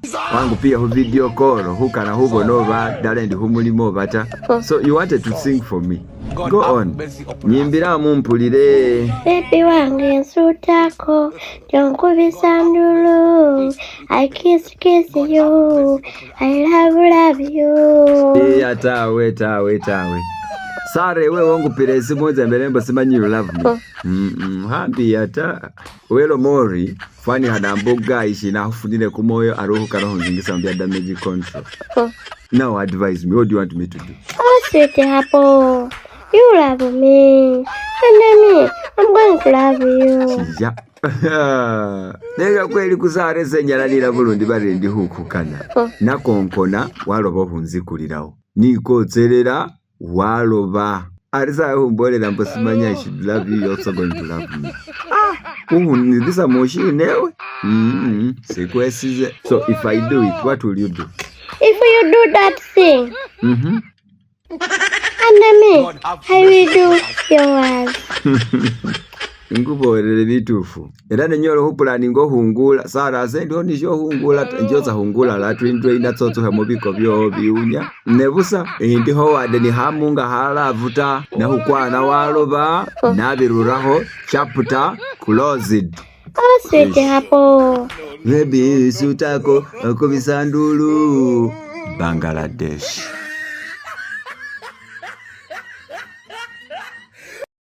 Wangupile khu video call khukana khubona oba dala endi khumulimo oba ta. So you wanted to sing for me. Go on. Nyimbiramu mpulire. Baby wange nsuutako tonkubisa ndulu. I kiss kiss you. I love love you. Iya tawe tawe tawe. Sara ewe wongupile esimu nzembele mbo simanyi you love me. Hambi ata. Welo mori fani hanambo guy shina khufunile kumoyo ari khukana khunzingisa mu bya damage control. Now advise me, what do you want me to do? Oh sweet apple, you love me. And me, I'm going to love you. Chiya. Nenga kweli kusare senyalalila bulundi bari ndi khukhukana. Nakonkona waloba khunzikulirawo. Nikotselela waloba. Ari sa khumbolela mbo simanya I should love you, you're also going to love me. Ah, ukhunibisa mushina ewe. Sikwesize. So if I do it, what will you do? If you do that thing, and me, I will do yours. Nkubolele bitufu era nenyola khupulaninga okhungula sara ase ndiho nisho khungula ta njosa khungula latwintwe tsotsukhe mubiko byowo biwunya nebusa indiho wade ni khamunga khalafu ta nekhukwana waloba nabirurakho chapter closed. Oh sweet apple. Baby sutako okubisa ndulu Bangladesh.